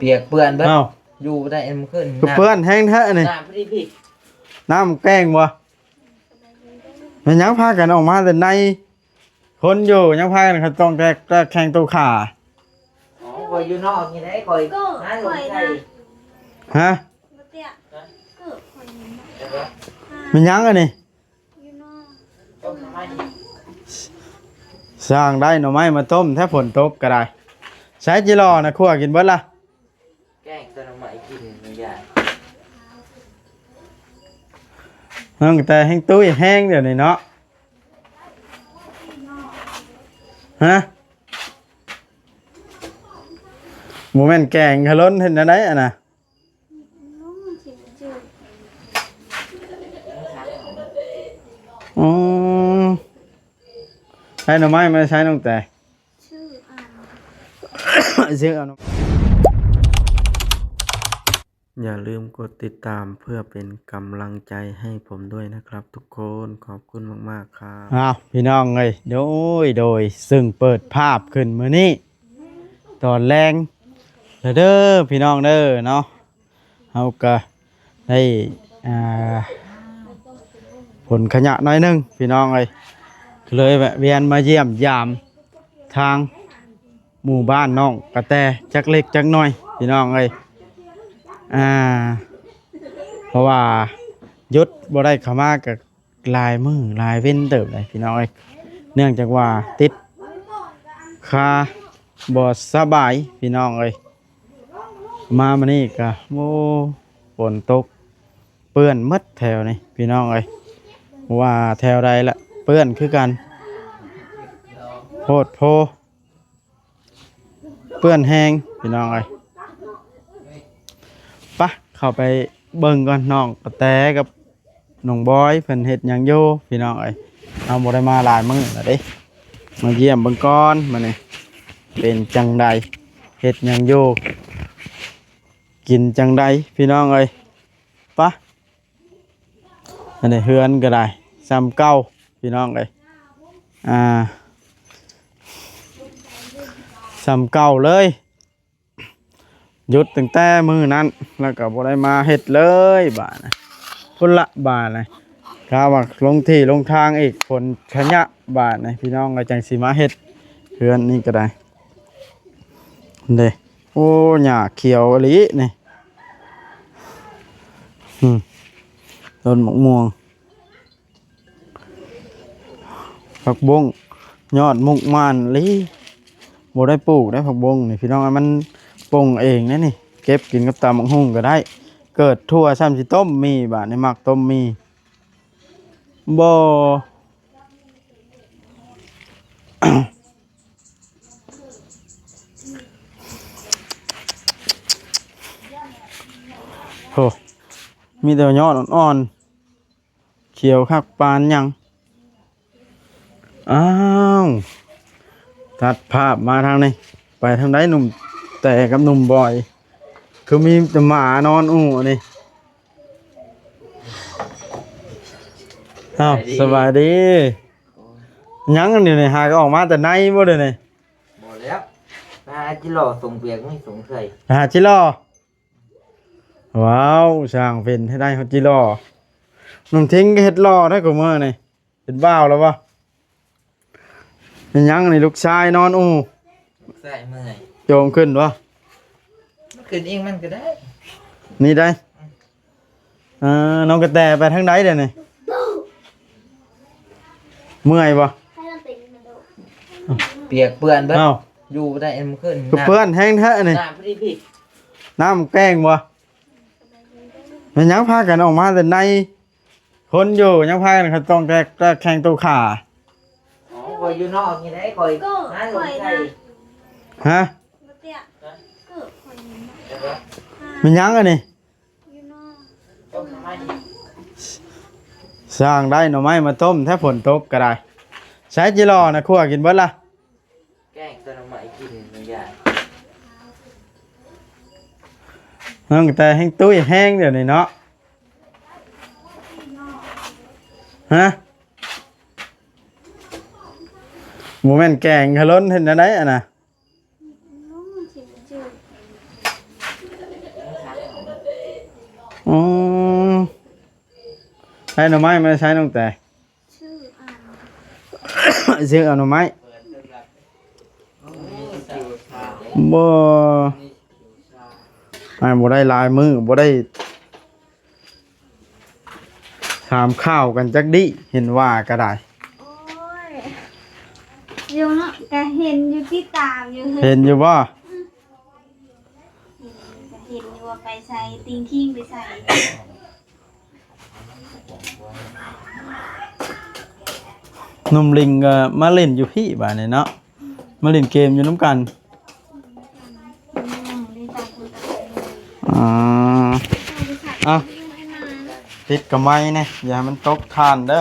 ປຽກເປື້ອນເບິດ. ເອົ້າ ຢູ່ບໍ່ໄດ້ ເມື່ອຄືນ ຄືເປື້ອນແຮງແທ້ນີ້. ນ້ຳພໍດີພີ່ ນ້ຳແກ້ງບໍ່? ແມ່ນຫຍັງພາກັນອອກມາແຕ່ໃນ? ຄົນຢູ່ຍັງພາກັນ ຂ້ອຍຕ້ອງແຕ່ ແຕ່ແຂ່ງໂຕຂາ. ອໍ ຂ້ອຍຢູ່ນອກນີ້ໄດ໋ ຂ້ອຍ ກໍ ຫາ ຂ້ອຍນະ ໃສ່ ຮະ? ບໍ່ເຕ້ຍ ກໍຂ້ອຍນີ້ນະ. ແມ່ນຫຍັງອັນນີ້? ຢູ່ນອກ ຕົ້ມໜໍ່ໄມ້ ຊ່າງໄດ້ໜໍ່ໄມ້ມາຕົ້ມແທ້ ຝົນຕົກກໍໄດ້. ໃສ່ຈິລໍນະ ຂົ້ວກິນເບິດລະ? ແກງແຕ່ໜໍ່ໄມ້ກິນມັນຢາກ ນ້ອງກະແຕແຮ່ງຕຸ້ຍແຮງດຽວນີ້ເນາະ. ຮະ? ບໍ່ແມ່ນແກງຂະຫຼົ່ນເຮັດແນວໃດອັນນະ? ອືມ ໃຊ້ໜໍ່ໄມ້ມາໃຊ້ນ້ອງແຕ? ຊື້ເອົາ ຊື້ເອົາ. ຢ່າລືມກົດຕິດຕາມເພື່ອເປັນກຳລັງໃຈໃຫ້ຜົມດ້ວຍນະຄັບທຸກຄົນ. ຂອບຄຸນມາກໆ ຄັບ. ອ້າວ ພີ່ນ້ອງເອີຍ ໂດຍ ໂດຍ ຊຶ່ງເປີດພາບຂຶ້ນມື້ນີ້ ຕອນແລງແລ້ວເດີ ພີ່ນ້ອງເດີເນາະ. ເຮົາກະໄດ້ ອ່າ ຂົນຂະຫຍະໜ້ອຍໜຶ່ງ ພີ່ນ້ອງເອີຍ ກໍເລີຍແວະວຽນມາຢ້ຽມຢາມທາງ ໝູ່ບ້ານນ້ອງກະແຕຈັກເລັກຈັກໜ້ອຍ ພີ່ນ້ອງເອີຍ. ອ່າ ເພາະວ່າຢຸດບໍ່ໄດ້ເຂົ້າມາກະຫຼາຍມື້ຫຼາຍເວັນເຕີບເລີຍ ພີ່ນ້ອງເອີຍ ເນື່ອງຈາກວ່າຕິດຄາບໍ່ສະບາຍ ພີ່ນ້ອງເອີຍ. ມາມື້ນີ້ກະ ໂອ້ ຝົນຕົກເປື້ອນໝົດແຖວນີ້ ພີ່ນ້ອງເອີຍ ວ່າແຖວໃດລະເປື້ອນຄືກັນ ໂພດໂພ. ເປື້ອນແຮງ ພີ່ນ້ອງເອີຍ. ປະ ເຂົ້າໄປເບິ່ງກ່ອນ ນ້ອງກະແຕກັບນ້ອງບອຍເພິ່ນເຮັດຫຍັງຢູ່ ພີ່ນ້ອງເອີຍ. ເຮົາບໍ່ໄດ້ມາຫຼາຍມື້ແລ້ວເດ້ ມາຢ້ຽມເບິ່ງກ່ອນມື້ນີ້ ເປັນຈັ່ງໃດ ເຮັດຫຍັງຢູ່ ກິນຈັ່ງໃດ ພີ່ນ້ອງເອີຍ. ປະ ອັນນີ້ເຮືອນກໍໄດ້ສ່ຳເກົ່າ ພີ່ນ້ອງເອີຍ ອ່າ ສ່ຳເກົ່າເລີຍ. ຢຸດຕັ້ງແຕ່ມື້ນັ້ນ ແລ້ວກໍບໍ່ໄດ້ມາເຮັດເລີຍບາດນີ້ ພຸ້ນລະບາດນີ້ ກະວ່າລົງທີ່ລົງທາງອີກ ຂົນຂະຫຍະບາດນີ້ ພີ່ນ້ອງເອີຍ ຈັ່ງຊິມາເຮັດເຮືອນນີ້ກໍໄດ້ເດ້. ໂອ້ ຫຍ້າຂຽວອີ່ຫຼີນີ້ ອືມ ຕົ້ນໝາກມ່ວງ ຜັກບົ້ງ ຍອດມຸກມານອີ່ຫຼີ. ບໍ່ໄດ້ປູກໄດ້ຜັກບົ້ງນີ້ ພີ່ນ້ອງ ມັນປົ່ງເອງເດ້ນີ້ ເກັບກິນກັບຕຳບັກຫຸ່ງກໍໄດ້. ເກີດຖົ່ວຊ້ຳຊິຕົ້ມໝີ່ ບາດນີ້ມັກຕົ້ມໝີ່ ບໍ່ ໂອ້ ມີແຕ່ຍອດອ່ອນໆ ຂຽວຄັກປານຫຍັງ. ອ້າວ ຕັດພາບມາທາງນີ້ ໄປທາງໃດ ໜຸ່ມແຕກັບໜຸ່ມບອຍ ຄືມີແຕ່ໝານອນອູ່ນີ້. ອ້າວ ສະບາຍດີ ສະບາຍດີ. ໂອ້ຍ ຫຍັງອັນນີ້ນີ້ ຫາກໍອອກມາແຕ່ໃນບໍ່ເດນີ້? ບໍ່ແລ້ວ ໄປຫາຈິລໍສົ່ງປຽກ ມີສົ່ງໃສ່ ໄປຫາຈິລໍ. ວ້າວ ຊ່າງເປັນໃຫ້ໄດ້ຮອດຈິລໍ. ໜຸ່ມທິງກໍເຮັດຫຼໍ່ໄດ້ກວ່າມື້ນີ້ ເປັນບ່າວແລ້ວບໍ່? ເປັນຫຍັງນີ້ ລູກຊາຍນອນອູ່? ລູກຊາຍເມື່ອຍ ໂຈມຂຶ້ນບໍ່? ມັນຂຶ້ນເອງມັນກໍໄດ້ ນີ້ໄດ້. ອືມ ເອີ ນ້ອງກະແຕໄປທາງໃດເດນີ້? ເມື່ອຍບໍ່? ປຽກເປື້ອນເບິດ. ເອົ້າ ຢູ່ບໍ່ໄດ້ ເມື່ອຄືນ ກໍເປື້ອນແຮງແທ້ນີ້. ນ້ຳພໍດີພີ່ ນ້ຳແກ້ງບໍ່? ແມ່ນຫຍັງພາກັນອອກມາແຕ່ໃນ? ຄົນຢູ່ຍັງພາກັນ ຂ້ອຍຕ້ອງແຕ່ ແຕ່ແຂ່ງໂຕຂາ. ອໍ ຂ້ອຍຢູ່ນອກນີ້ໄດ໋ ຂ້ອຍ ກໍ ຫາ ຂ້ອຍນະ ໃສ່ ຮະ? ບໍ່ເຕ້ຍ ກໍຂ້ອຍນີ້ນະ. ແມ່ນຫຍັງອັນນີ້? ຢູ່ນອກ ຕົ້ມໜໍ່ໄມ້ ຊ່າງໄດ້ໜໍ່ໄມ້ມາຕົ້ມແທ້ ຝົນຕົກກໍໄດ້. ໃສ່ຈິລໍນະ ຂົ້ວກິນເບິດລະ? ແກງແຕ່ໜໍ່ໄມ້ກິນມັນຢາກ ນ້ອງກະແຕແຮ່ງຕຸ້ຍແຮງດຽວນີ້ເນາະ. ຮະ? ບໍ່ແມ່ນແກງຂະຫຼົ່ນເຮັດແນວໃດອັນນະ? ນ້ອງຊິບໍ່ຈື່ ອໍ ໄດ້ໜໍ່ໄມ້ມາໃຊ້ນ້ອງແຕ? ຊື້ເອົາໜໍ່ໄມ້. ບໍ່ ອ້າຍບໍ່ໄດ້ຫຼາຍມື້ ບໍ່ໄດ້ຖາມຂ່າວກັນຈັກດີ້ ເຫັນວ່າກໍໄດ້. ໂອ້ຍ ຢູ່ເນາະ ກະເຫັນຢູ່ ຕິດຕາມຢູ່. ເຫັນຢູ່ບໍ່? ເຫັນ ກະເຫັນຢູ່ວ່າໄປໃສ ຕີງຄີງໄປໃສ. ໜຸ່ມລິງກໍມາຫຼິ້ນຢູ່ພີ້ບາດນີ້ເນາະ ມາຫຼິ້ນເກມຢູ່ນຳກັນ. ອືມ ອ່າ ອ່ະ ຕິດກະໄມແດ່ ຢ່າໃຫ້ມັນຕົກຖ່ານເດີ.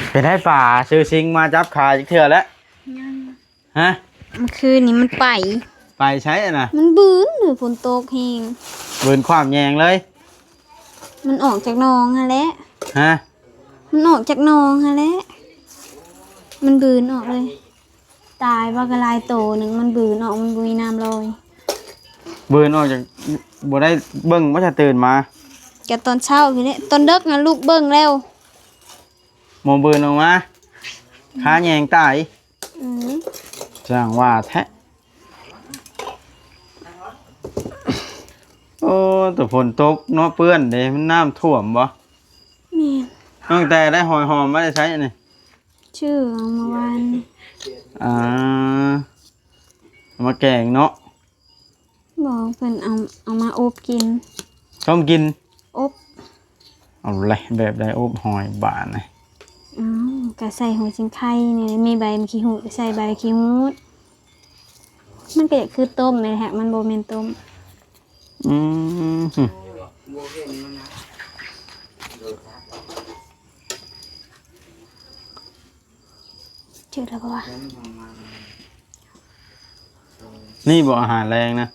ເປັນໃຫ້ປາຊື່ຊິງມາຈັບຂາຈັກເທື່ອແລ້ວ? ຍັງ. ຮະ? ເມື່ອຄືນນີ້ມັນໄປ. ໄປໃສນະ? ມັນບືນ ຝົນຕົກແຮງ. ບືນຄວ້ຳແຍງເລີຍ? ມັນອອກຈາກໜອງຫັ້ນແຫຼະ. ຮະ? ມັນອອກຈາກໜອງຫັ້ນແຫຼະ ມັນບືນອອກເລີຍ. ຕາຍວ່າກໍຫຼາຍໂຕໜຶ່ງ ມັນບືນອອກ ມັນບໍ່ມີນ້ຳລອຍ. ບືນອອກຈາກ ບໍ່ໄດ້ເບິ່ງບໍ່ ຈະຕື່ນມາ? ກໍຕອນເຊົ້າພີ້ແຫຼະ ຕອນເດິກນະ ລຸກເບິ່ງແລ້ວ. ໝໍບືນອອກມາ ຄາແຍງຕາຍ. ອືມ ຊ່າງວ່າແທ້. ໂອ້ ແຕ່ຝົນຕົກເນາະ ເປື້ອນເດ້. ມັນນ້ຳຖ້ວມບໍ່? ແມ່ນ. ນ້ອງແຕ່ໄດ້ຫອຍຫອມມາແຕ່ໃສນີ້? ຊື້ເອົາເມື່ອວານນີ້. ອ່າ ເອົາມາແກງເນາະ. ບໍ່ ເພິ່ນເອົາ ເອົາມາອົບກິນ. ຕົ້ມກິນ? ອົບ. ເອົາແຫຼະ ແບບໃດອົບຫອຍບາດນີ້? ອ້າວ ກະໃສ່ຫົວຊິງໄຄນີ້ ມີໃບຂີ້ຫູດ ກະໃສ່ໃບຂີ້ຫູດ. ມັນກະຢາກຄືຕົ້ມແຫຼະ ມັນບໍ່ແມ່ນຕົ້ມ. ອືມ ຈື່ແລ້ວບໍ່ວະ? ນີ້ບໍ່ອາຫານແລງນະ?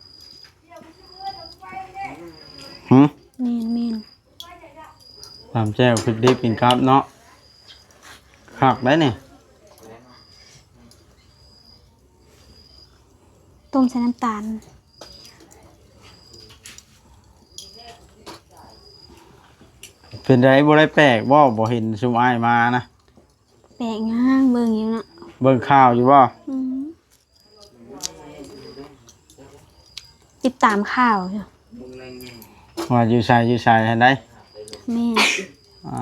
ຫື? ແມ່ນໆ. ຕຳແຈ່ວ ພິກດິບກິນກັບເນາະ ຄັກໄດ໋ນີ້. ຕົ້ມໃສ່ນ້ຳຕານ. ເປັນໃດ ບໍ່ໄດ້ແປກບໍ່? ບໍ່ເຫັນຊຸມອ້າຍມານະ. ແປກຫຍັງ ເບິ່ງຢູ່ເນາະ. ເບິ່ງຂ່າວຢູ່ບໍ່? ອືມ ຕິດຕາມຂ່າວຢູ່ ວ່າຢູ່ໃສ ຢູ່ໃສຫັ້ນໃດ໋? ແມ່ນ. ອໍ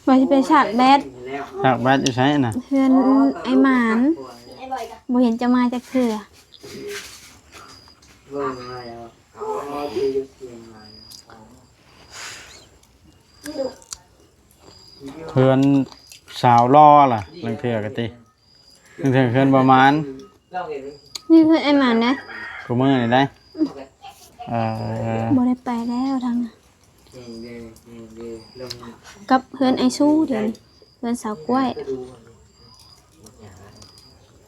ວ່າຊິໄປສາກແບັດ. ສາກແບັດຢູ່ໃສນະ? ເຮືອນອ້າຍໝານ. ບໍ່ເຫັນຈະມາຈັກເທື່ອ. ເຮືອນສາວຫຼໍ່ລະ ລາງເທື່ອກະຕິ ລາງເທື່ອເຮືອນບໍ່ໝານ. ນີ້ເຮືອນອ້າຍໝານເດ້ ຄູ່ມື້ນີ້ໄດ໋. ເອີ ບໍ່ໄດ້ໄປແລ້ວທາງນັ້ນ ກັບເຮືອນອ້າຍຊູ ດຽວນີ້ເຮືອນສາວກ້ວຍ.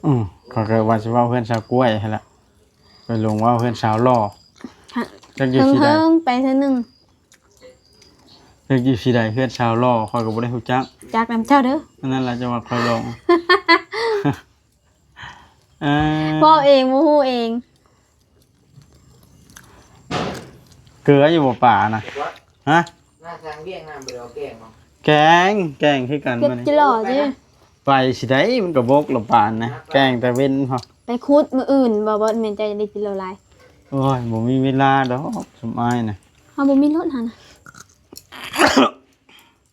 ອືມ ຂ້ອຍກະວ່າຊິເວົ້າເຮືອນສາວກ້ວຍຫັ້ນລະ ໄປຫຼົງເວົ້າເຮືອນສາວຫຼໍ່. ຮະ ຈັກຢູ່ທີ່ໃດ ເຖິງໄປເທື່ອໜຶ່ງ. ຈັກຢູ່ທີ່ໃດ ເຮືອນສາວຫຼໍ່ ຂ້ອຍກໍບໍ່ໄດ້ຮູ້ຈັກ. ຈັກນຳເຈົ້າເດີ ອັນນັ້ນລະ ຈັ່ງວ່າຂ້ອຍຫຼົງ. ເອີ ເວົ້າເອງ ບໍ່ຮູ້ເອງ. ເກືອຢູ່ບໍ່ປານະ? ຮະ? ໜ້າທາງວຽກນະ ບໍ່ໄດ້ເອົາແກງບໍ່? ແກງ ແກງຄືກັນ. ເກັບ ມື້ນີ້ ຈິຫຼໍ້ເດ້. ໄປຊິໄດ້ ມັນກໍບົກລະປານນະ ແກງແຕ່ເວັນພໍ. ໄປຂຸດມື້ອື່ນ ບໍ່ ບໍ່ແມ່ນເຈົ້າຢາກໄດ້ຈິຫຼໍ້ຫຼາຍ. ໂອ້ຍ ບໍ່ມີເວລາດອກ ຊຸມອ້າຍນະ. ເຮົາບໍ່ມີລົດຫັ້ນນະ.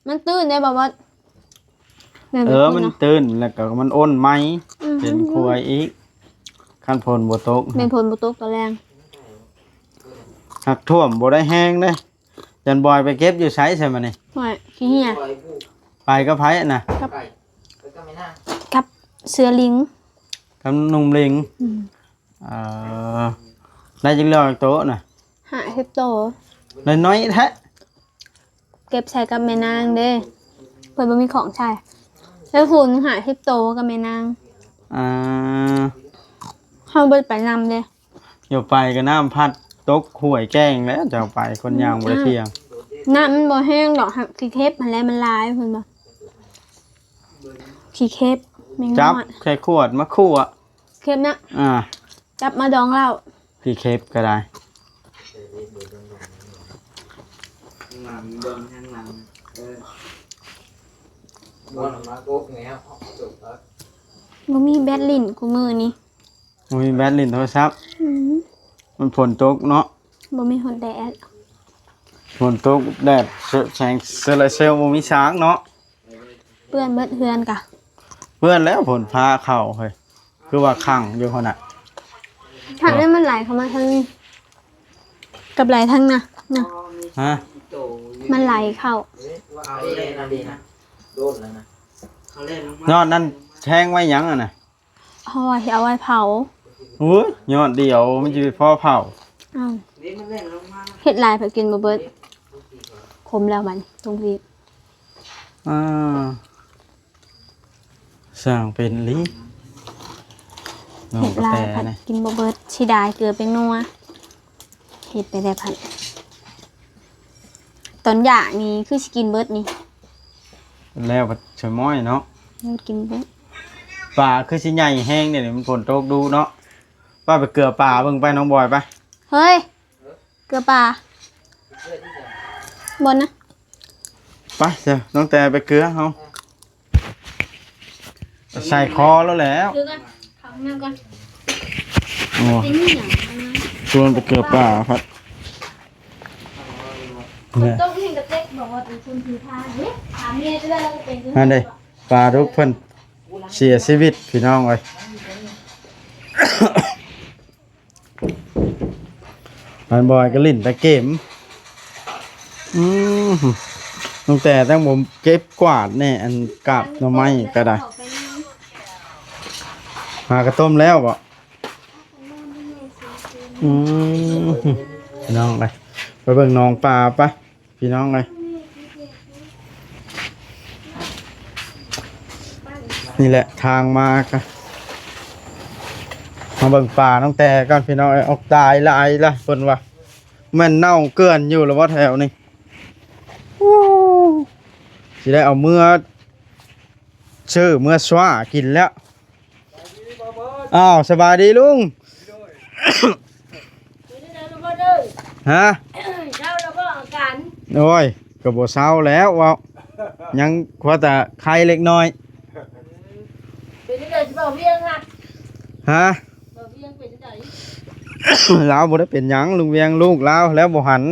ມັນຕື້ນໄດ້ບໍ່ບອດ? ເອີ ມັນຕື້ນ ແລ້ວກໍມັນອົນໃໝ່. ອືມ ເປັນຂວາຍອີກ ຄັນຝົນບໍ່ຕົກ. ແມ່ນຝົນບໍ່ຕົກຕອນແລງ. ຫາກຖ້ວມບໍ່ໄດ້ແຮງເດ້. ຈັນບອຍໄປເກັບຢູ່ໃສຊະມື້ນີ້? ຫ້ວຍ ຂີ້ເຫື່ອ. ໄປກັບໃຜນະ? ກັບ ກັບເສືອລິງ ກັບໜຸ່ມລິງ. ອືມ ເອີ ໄດ້ຈັກດອກໂຕນະ? ຫ້າສິບໂຕ. ໄດ້ໜ້ອຍແທ້. ເກັບໃສ່ກັບແມ່ນາງເດ້ ເພິ່ນບໍ່ມີຂອງໃຊ້. ແລ້ວຄູນຫ້າສິບໂຕກັບແມ່ນາງ. ອ່າ ເຮົາບໍ່ໄດ້ໄປນຳເດ້. ຢ່າໄປກໍນ້ຳພັດຕົກຫ້ວຍແກ້ງແລ້ວ ເຈົ້າໄປຄົນຍ່າງບໍ່ໄດ້ທ່ຽງ. ນ້ຳມັນບໍ່ແຮງດອກ ຫາກຂີ້ເຫັບຫັ້ນແຫຼະມັນຫຼາຍ ເພິ່ນວ່າ. ຂີ້ເຂັບ ແມງ ຈັບ ນ້ອຍ ແຄ່ຂວດມາຂົ້ວ ເຂັບນະ ອ່າ ຈັບມາດອງເຫຼົ້າ ຂີ້ເຂັບກໍໄດ້ ເບິ່ງທາງຫຼັງ ເອີ ບໍ່ມາໂກກແລ້ວ ຈົບແລ້ວ ບໍ່ມີແບັດຫຼິ້ນຄູ່ມື້ນີ້ ບໍ່ມີແບັດຫຼິ້ນໂທລະສັບ ອືມ ມັນຝົນຕົກເນາະ ບໍ່ມີຮອດແດດ ຝົນຕົກແດດ ແສງໂຊລາເຊວບໍ່ມີສາງເນາະ ເປື້ອນເບິດເຮືອນກະ ເປື້ອນແລ້ວ ຝົນຟ້າເຂົ້າເຮີ້ຍ ຄືວ່າຂັງຢູ່ພຸ້ນນະ ຄັກແລ້ວ ມັນໄຫຼເຂົ້າມາທາງນີ້ ກັບໄຫຼທາງນະ ນະ ຮະ ມັນໄຫຼເຂົ້າ ຍອດນັ້ນແທງໄວ້ຫຍັງຫັ້ນນະ? ເຮົາວ່າຊິເອົາໄວ້ເຜົາ ໂອ້ຍ ຍອດດຽວມັນຊິໄປພໍເຜົາ ອ້າວ ເຮັດຫຼາຍເພິ່ນກິນບໍ່ເບິດ ຂົມແລ້ວບັດນີ້ຕ້ອງຊີບ ອ່າ ຊ່າງເປັນອີ່ຫຼີ ນ້ອງ ເຮັດຫຼາຍ ກະແຕ ເພິ່ນ ນະ ກິນບໍ່ເບິດ ເສຍດາຍເກືອແປ້ງນົວ ເຮັດໄປແລ້ວພັດ ຕອນຢາກນີ້ຄືຊິກິນເບິດນີ້ ແລ້ວພັດສະໝອຍເນາະ ແລ້ວກິນເບິດ ປາຄືຊິໃຫຍ່ແຮງເດ ມັນຝົນຕົກດຸເນາະ ວ່າໄປເກືອປາເບິ່ງໄປ ນ້ອງບອຍໄປ ເຮີ້ຍ ເກືອປາ ບ່ອນນະ ໄປ ເຊີ ນ້ອງແຕໄປເກືອເຮົາ ໃສ່ຄໍແລ້ວແຫຼະ ຄືກັນ ເຂົ້າຫ້ອງນ້ຳກ່ອນ ໂອ້ ເປັນຫຍັງ ຊວນໄປເກືອປາພັດ ຝົນຕົກແຮງກະເຕັກ ບອກວ່າເປັນຄົນຜີພາ ເດ້ ຖາມເມຍເທື່ອລະເປັນ ນັ້ນເດ້ ປາດຸກເພິ່ນເສຍຊີວິດ ພີ່ນ້ອງເອີຍ. ອັນບອຍກໍຫຼິ້ນແຕ່ເກມ ອືມ ຕັ້ງແຕ່ຕັ້ງບໍ່ເກັບກວາດແນ່ ອັນກາບໜໍ່ໄມ້ກໍໄດ້ ຫາກະຕົ້ມແລ້ວບໍ? ອືມ ພີ່ນ້ອງເອີຍ ໄປເບິ່ງໜອງປາປະ. ພີ່ນ້ອງເອີຍ ນີ້ແຫຼະທາງມາ ກະມາເບິ່ງປານ້ອງແຕກ່ອນ ພີ່ນ້ອງເອີຍ. ອອກຕາຍຫຼາຍລະເພິ່ນວ່າ ແມ່ນເນົ່າເກືອນຢູ່ລະບໍ່ແຖວນີ້. ໂອ້ ຊິໄດ້ເອົາເມືອ ຊື້ເມືອຊວາກິນແລ້ວ. ອ້າວ ສະບາຍດີລຸງ. ເປັນຈັ່ງໃດລະບໍ່ເດີ? ຮະ? ເຊົາລະບໍ່ອາການ? ໂອ້ຍ ກໍບໍ່ເຊົາແລ້ວເວົ້າ ຍັງພໍແຕ່ໄຄເລັກນ້ອຍ. ເປັນຈັ່ງໃດຊິເວົ້າວຽງຫັ້ນ? ຮະ? ເວົ້າວຽງເປັນຈັ່ງໃດ? ລາວບໍ່ໄດ້ເປັນຫຍັງ ລຸງວຽງ ລູກລາວແລ້ວບໍ່ຫັນ.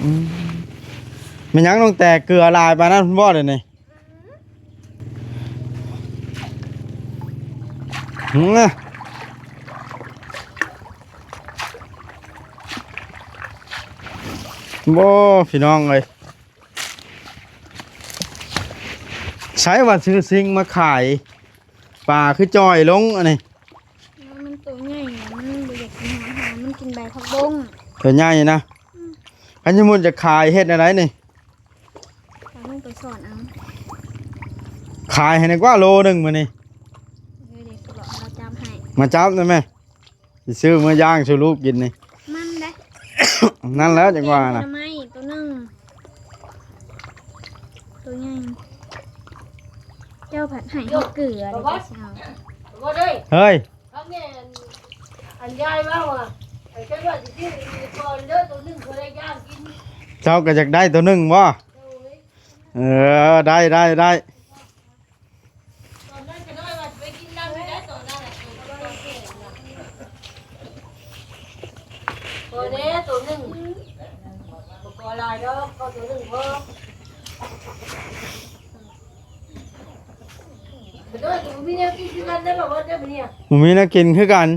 ອືມ ແມ່ນຫຍັງນ້ອງແຕເກືອຫຼາຍປານນັ້ນບໍ່ດຽວນີ້? ຫື ບໍ່ ພີ່ນ້ອງເອີຍ ໃສວ່າຊື້ຊິງມາຂາຍ ປາຄືຈ່ອຍລົງອັນນີ້. ມັນໂຕໃຫຍ່ ມັນບໍ່ຢາກກິນອາຫານ ມັນກິນໃບຜັກບົ້ງ ໂຕໃຫຍ່ນະ. ອືມ ຄັນສົມມຸດຈະຂາຍເຮັດແນວໃດນີ້? ເອົາລົງໄປສອນເອົາ ຂາຍໃຫ້ແດ່ກວ່າໂລໜຶ່ງມື້ນີ້. ເອີ ດຽວຊິບອກເຮົາຈັບໃຫ້ ມາຈັບໄດ້ແມ ຊິຊື້ເມືອຍ່າງສູ່ລູກກິນນີ້. ມັນເດ້ ນັ້ນແຫຼະຈັ່ງວ່ານະ ໜໍ່ໄມ້ໂຕໜຶ່ງ ໂຕໃຫຍ່ ເຈົ້າພັດໃຫ້ເຮົາເກືອ ແລ້ວກໍຊິເອົາ ເຮີ້ຍ ອັນ ອັນຍາຍເວົ້າວ່າ ອັນ ເຈົ້າວ່າຊິຊື້ອີກກ່ອນເດີ ໂຕໜຶ່ງ ເພື່ອໄດ້ຍ່າງກິນ. ເຈົ້າກໍຢາກໄດ້ໂຕໜຶ່ງບໍ່? ໂດຍ ເອີ ໄດ້ ໄດ້ ໄດ້. ຕອນນັ້ນກໍນ້ອຍວ່າຊິໄປກິນນຳຢູ່ແລ້ວ ຕອນນັ້ນນະ ໂຕເລັກໆນະ ພໍແດ່ໂຕໜຶ່ງ ບໍ່ພໍຫຼາຍດອກ ເອົາໂຕໜຶ່ງພໍ. ບໍ່ມີແນວກິນຄືກັນເດີ ບໍ່ເບິດເດີມື້ນີ້ ບໍ່ມີແນວກິນຄືກັນ.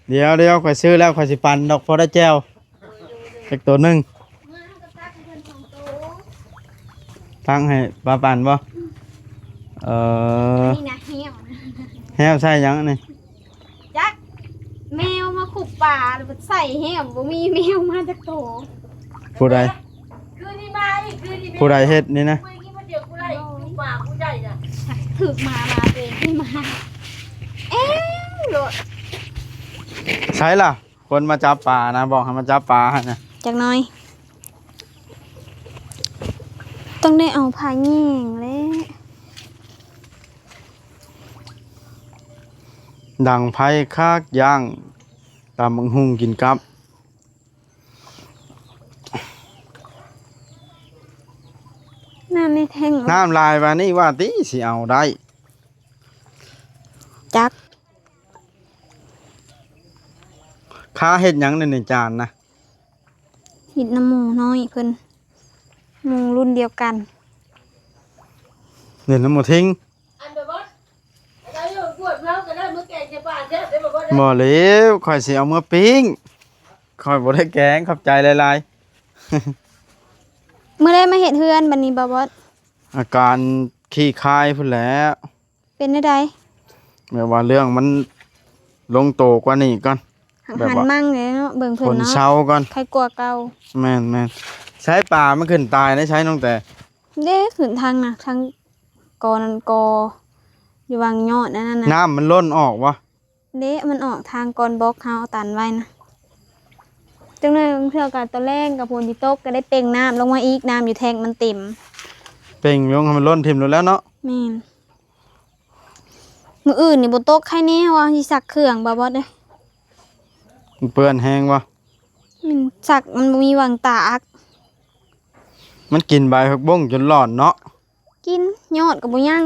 ໂດຍ ດຽວໆ ຂ້ອຍຊື້ແລ້ວຂ້ອຍຊິປັ່ນດອກ ພໍໄດ້ແຈ່ວ ໂດຍ ໂດຍ ໂດຍ ຈັກໂຕໜຶ່ງ ເມື່ອເຮົາກໍຕັກໃຫ້ເພິ່ນສອງໂຕ ຕັກໃຫ້ປາປັ່ນບໍ່? ອືມ ເອີ ນີ້ນະແຫ້ວນະ ແຫ້ວໃສ່ຫຍັງອັນນີ້? ຈັກ ແມວມາຂຸບປາ ແລ້ວໃສ່ແຫ້ວ ບໍ່ມີແມວມາຈັກໂຕ. ຜູ້ໃດ? ຄືນີ້ມາອີກ ຄືນີ້ ຜູ້ໃດເຮັດນີ້ນະ? ຄືນີ້ມາດຽວກູໄລ່ ຄືປາຜູ້ໃຫຍ່ນະ ຖືກໝາ ໝາຕົວເອງທີ່ມາ ເອງໂລດ. ໃສລະ ຄົນມາຈັບປານະ ບອກໃຫ້ມາຈັບປາຫັ້ນນະ ຈັກໜ້ອຍ. ຕ້ອງໄດ້ເອົາຜ້າແຍງແຫຼະ. ດັງໄຟຄັກ ຍ່າງຕຳບັກຫຸ່ງກິນກັບ ນ້ຳໃນແທ້ງ ນ້ຳຫຼາຍປານນີ້ວ່າຕິຊິເອົາໄດ້. ຈັກ ຄາເຮັດຫຍັງແດ່ນີ້ ຈານນະ? ເຮັດນຳໝູນ້ອຍເພິ່ນ ໝູລຸ້ນດຽວກັນ. ເຮັດນຳໝູທິງ. ບໍ່ແລ້ວ ຂ້ອຍຊິເອົາເມືອປີ້ງ. ຂ້ອຍບໍ່ໄດ້ແກງ. ຂອບໃຈຫຼາຍໆ. ມື້ໃດມາເຮັດເຮືອນບັດນີ້ ບໍ່ບອດ? ອາການຂີ້ຄາຍພຸ້ນແຫຼະ. ເປັນແນວໃດ? ແບບວ່າເລື່ອງມັນລົງໂຕກວ່ານີ້ກ່ອນ ຫັກ ແບບວ່າ ຫັນມັງແຫຼະເນາະ ເບິ່ງເພິ່ນເນາະ ຝົນເຊົາກ່ອນ ໃຄກວ່າເກົ່າ. ແມ່ນໆ. ໃຊ້ປາມັນຂຶ້ນຕາຍໃນໃຊ້ນ້ອງແຕ? ເດ້ ຂຶ້ນທາງນະ ທາງ ກໍນັ້ນກໍ ຢູ່ຫວ່າງຍອດອັນນັ້ນນະ. ນ້ຳມັນລົ້ນອອກບໍ່? ເດ້ ມັນອອກທາງກ່ອນບລັອກເຮົາຕັນໄວ້ນະ. ຈັກໜ້ອຍບາງເທື່ອກໍຕອນແລງກໍຝົນຊິຕົກ ກໍໄດ້ເປັ່ງນ້ຳລົງມາອີກ ນ້ຳຢູ່ແທ້ງມັນເຕັມ. ເປັ່ງລົງໃຫ້ມັນລົ້ນຖິ້ມໂລດແລ້ວເນາະ. ແມ່ນ. ມື້ອື່ນນີ້ບໍ່ຕົກ ໃຄແນ່ວ່າຊິຊັກເຄື່ອງ ບໍ່ບອດເອີຍ. ມັນເປື້ອນແຮງບໍ່? ມັນຊັກ ມັນບໍ່ມີຫວ່າງຕາກ. ມັນກິນໃບຜັກບົ້ງຈົນຫຼອນເນາະ. ກິນ ຍອດກໍບໍ່ຍັງ.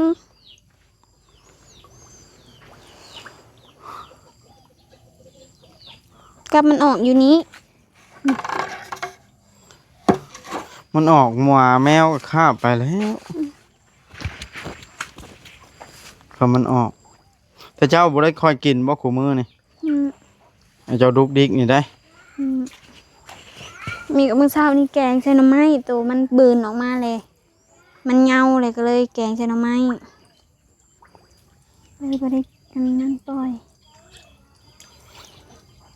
ກັບມັນອອກຢູ່ນີ້. ມັນອອກ ໝວາແມວກໍຄາບໄປແລ້ວ. ອືມ ຄັນມັນອອກ. ແຕ່ເຈົ້າບໍ່ໄດ້ຄ່ອຍກິນບໍ່ຄູ່ມື້ນີ້? ອືມ ໃຫ້ເຈົ້າດຸກດິກນີ້ໄດ໋. ອືມ ມີ ມື້ເຊົ້ານີ້ແກງໃສ່ໜໍ່ໄມ້ ໂຕມັນບືນອອກມາແຫຼະ ມັນເຫງົາແຫຼະ ກໍເລີຍແກງໃສ່ໜໍ່ໄມ້ ເລີຍບໍ່ໄດ້ອັນນັ້ນປ່ອຍ.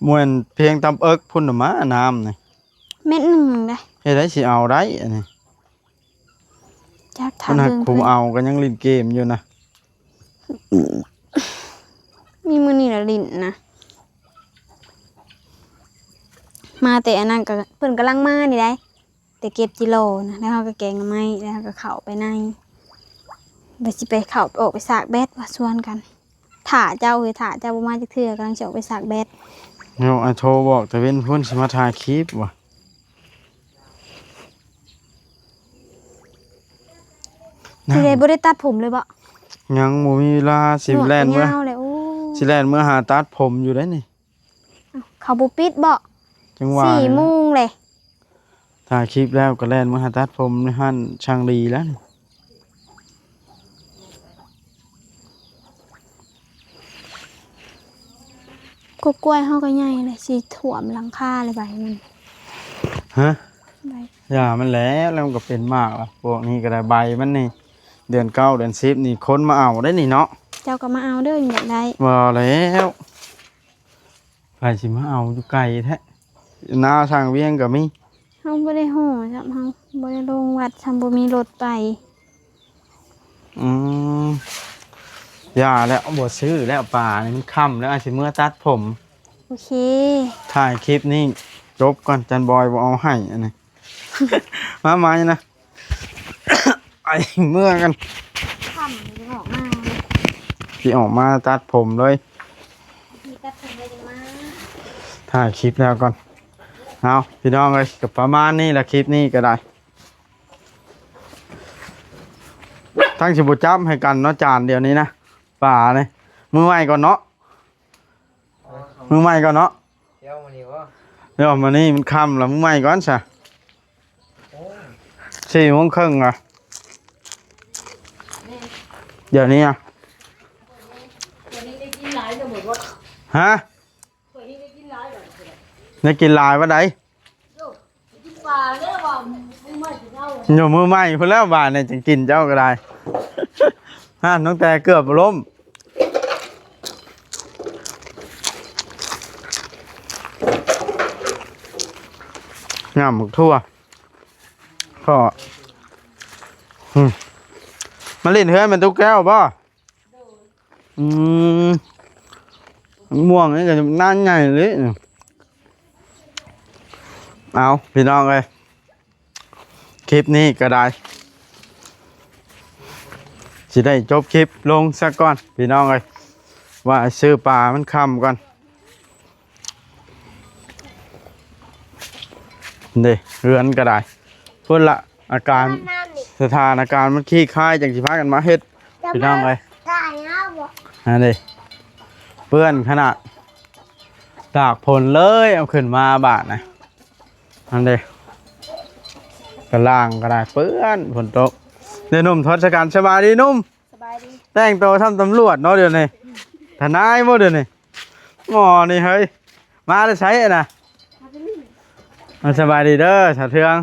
ມ່ວນພຽງຕຳເອິກພຸ້ນນະມາ ນ້ຳນີ້ ແມັດໜຶ່ງໄດ໋. ເຮັດໃດຊິເອົາໄດ້ອັນນີ້? ຈັກ ຖາມເບິ່ງເພິ່ນ. ຜູ້ເອົາກໍຍັງຫຼິ້ນເກມຢູ່ນະ. ມີມື້ນີ້ລະຫຼິ້ນນະ. ມາແຕ່ອັນນັ້ນກໍ ເພິ່ນກຳລັງມານີ້ໄດ໋. ແຕ່ເກັບຈິໂລນະ ແລ້ວເຮົາກໍແກງໜໍ່ໄມ້ ແລ້ວເຮົາກໍເຂົ້າໄປໃນ ວ່າຊິໄປເຂົ້າ ອອກໄປສາກແບັດວ່າ ຊວນກັນ. ຖ້າເຈົ້າເອີຍ ຖ້າເຈົ້າບໍ່ມາຈັກເທື່ອ ກຳລັງຊິອອກໄປສາກແບັດ. ເນາະ ອ້າຍໂທບອກແຕ່ເວັນພຸ້ນ ຊິມາຖ່າຍຄລິບວ່າ. ຊິໄດ້ບໍ່ໄດ້ຕັດຜົມເລີຍບໍ່? ຍັງບໍ່ມີເວລາ. ຊິແລ່ນເມືອ ຍາວແລ້ວ. ໂອ້ ຊິແລ່ນເມືອຫາຕັດຜົມຢູ່ໄດ໋ນີ້. ເຂົາບໍ່ປິດບໍ່? ຈັ່ງວ່າ ສີ່ໂມງເລີຍ. ຖ່າຍຄລິບແລ້ວກໍແລ່ນມາຫາຕັດຜົມໃນຮ້ານຊ່າງລີແລ້ວ. ກໍກ້ວຍເຮົາກໍໃຫຍ່ເລີຍ ຊິຖ້ວມຫຼັງຄາເລີຍໃບມັນ. ຮະ? ໃບ ຢ່າມັນແຫຼະ ແລ້ວມັນກໍເປັນໝາກລະ. ພວກນີ້ກໍໄດ້ໃບມັນນີ້ ເດືອນເກົ້າເດືອນສິບນີ້ ຄົນມາເອົາໄດ໋ນີ້ເນາະ. ເຈົ້າກໍມາເອົາເດີ ຢາກໄດ້. ບໍ່ແລ້ວ. ໃຜຊິມາເອົາຢູ່ໄກແທ້ ນາທາງວຽງກໍມີ. ເຮົາບໍ່ໄດ້ຫໍ່ຊ້ຳ ເຮົາບໍ່ໄດ້ລົງວັດຊ້ຳ ບໍ່ມີລົດໄປ. ອືມ ຢ່າແລ້ວ ບໍ່ຊື້ແລ້ວ ປານີ້ມັນຄ່ຳແລ້ວ ອາດຊິເມືອຕັດຜົມ. ໂອເຄ ຖ່າຍຄລິບນີ້ຈົບກ່ອນ ຈັນບອຍບໍ່ເອົາໃຫ້ອັນນີ້. ມາ ມານີ້ນະ. ໄປເມືອກັນ ຄ່ຳຈຶ່ງອອກມາ ຊິອອກມາຕັດຜົມເລີຍ ຊິຕັດຜົມເລີຍຈຶ່ງມາ. ຖ່າຍຄລິບແລ້ວກ່ອນ. ເອົາ ພີ່ນ້ອງເອີຍ ກໍປະມານນີ້ລະ ຄລິບນີ້ກໍໄດ້ ທັງຊິບໍ່ຈັບໃຫ້ກັນເນາະ ຈານດຽວນີ້ນະ ປານີ້ ມື້ໃໝ່ກ່ອນເນາະ. ມື້ໃໝ່ກ່ອນເນາະ ດຽວມື້ນີ້ບໍ່ ດຽວມື້ນີ້ມັນຄ່ຳລະ ມື້ໃໝ່ກ່ອນຊະ. ໂອ້ ສີ່ໂມງເຄິ່ງລະ ດຽວນີ້ອະ. ດຽວນີ້ໄດ້ກິນຫຼາຍແລ້ວບໍ່? ຮະ ໄດ້ກິນຫຼາຍປານໃດ? ໂອ້ ກິນປາແລ້ວວ່າ ມື້ໃໝ່ກິນເອົາ ຢູ່ມື້ໃໝ່ພຸ້ນແລ້ວ ບາດນີ້ຈຶ່ງກິນ ເຈົ້າກໍໄດ້. ຮະ ນ້ອງແຕເກືອບລົ້ມ. ງາມໝາກຖົ່ວ ກໍ ອືມ ມາຫຼິ້ນເຮືອນແມ່ຕູ້ແກ້ວບໍ່? ອືມ ມ່ວງນີ້ກໍນານໃຫຍ່ເລີຍ. ເອົາ ພີ່ນ້ອງເອີຍ ຄລິບນີ້ກໍໄດ້ ຊິໄດ້ຈົບຄລິບລົງຊະກ່ອນພີ່ນ້ອງເອີຍ ວ່າຊື້ປາມັນຄ່ຳກ່ອນ. ເດ້ ເຮືອນກໍໄດ້ ພຸ້ນລະ ອາການ ສະຖານະການມັນຄາຍ ຈັ່ງຊິພາກັນມາເຮັດ ພີ່ນ້ອງເອີຍ. ອັນນີ້ເປື້ອນຂະໜາດ ຕາກຝົນເລີຍເອົາຂຶ້ນມາບາດນະ. ອັນນີ້ກະລ່າງກໍໄດ້ເປື້ອນຝົນຕົກ. ເດ້ ໜຸ່ມທົດສະກັນ ສະບາຍດີໜຸ່ມ. ສະບາຍດີ. ແຕ່ງໂຕຊ່ຳຕຳຫຼວດເນາະດຽວນີ້ ທະນາຍບໍ່ດຽວນີ້. ໝໍນີ້ເຮີ້ຍ ມາແຕ່ໃສນະ? ມາແຕ່ນີ້. ສະບາຍດີເດີສາວເທືອງ.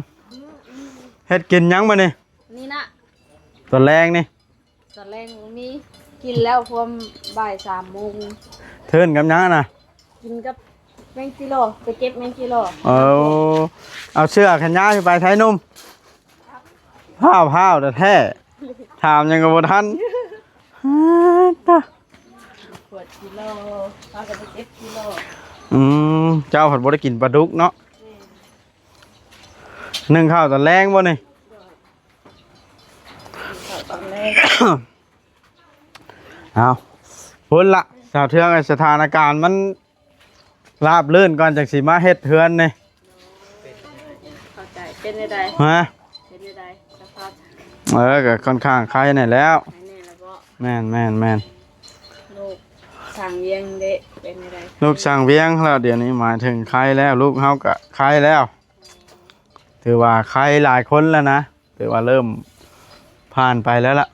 ເຮັດກິນຫຍັງມື້ນີ້? ນີ້ນະ ຕອນແລງນີ້. ຕອນແລງມີກິນແລ້ວພວມບ່າຍສາມໂມງ. ເທີນກັບຫຍັງນະ? ກິນກັບແມງຈີໂລ ໄປເກັບແມງຈີໂລ. ເອີ ເອົາເສື້ອແຂນຍາວໄປໃສ່ໜຸ່ມ. ພ້າວໆແທ້ໆ ຖາມຫຍັງກໍບໍ່ທັນ. ປວດກິໂລ ພາກັນໄປເກັບກິໂລ. ອືມ ເຈົ້າພັດບໍ່ໄດ້ກິນປາດຸກເນາະ. ໜຶ້ງເຂົ້າຕອນແລງບໍ່ນີ້? ໜຶ້ງເຂົ້າຕອນແລງ. ເອົາ ພຸ້ນລະ ສາວເທືອງ ສະຖານະການມັນ ລາບລື່ນກ່ອນ ຈັ່ງຊິມາເຮັດເຮືອນນີ້. ເຂົ້າໃຈ. ເປັນຈັ່ງໃດ? ຮະ? ເປັນຈັ່ງໃດສະພາບ? ເອີ ກໍຄ່ອນຂ້າງໄຄແນ່ແລ້ວ. ໄຄແນ່ແລ້ວບໍ? ແມ່ນໆໆ. ລູກສ້າງວຽງເດ້ ເປັນຈັ່ງໃດ? ລູກສ້າງວຽງແລ້ວ ດຽວນີ້ໝາຍເຖິງໄຄແລ້ວ ລູກເຮົາກໍໄຄແລ້ວ. ຖືວ່າໄຄຫຼາຍຄົນແລ້ວນະ ຖືວ່າເລີ່ມຜ່ານໄປແລ້ວລະ.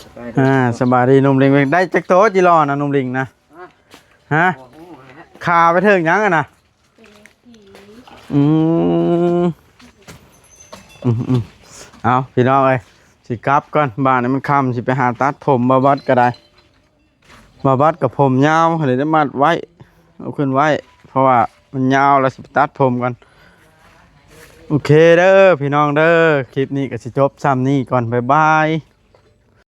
ສະບາຍດີ ອ່າ ສະບາຍດີໜຸ່ມລິງ. ໄດ້ຈັກໂຕຈິລໍນະໜຸ່ມລິງນະ? ຮະ? ຄາໄປເຖິງຫຍັງຫັ້ນນະ? ອືມ ອືມໆ ເອົາ ພີ່ນ້ອງເອີຍ ຊິກັບກ່ອນ ບາດນີ້ມັນຄ່ຳ ຊິໄປຫາຕັດຜົມ ບ່າວບັດກໍໄດ້. ບ່າວບັດກໍຜົມຍາວ ເລີຍໄດ້ມັດໄວ້ ເອົາຂຶ້ນໄວ້ ເພາະວ່າມັນຍາວ ແລ້ວຊິໄປຕັດຜົມກ່ອນ. ໂອເຄເດີພີ່ນ້ອງເດີ ຄລິບນີ້ກໍຊິຈົບຊ່ຳນີ້ກ່ອນ ບາຍບາຍ.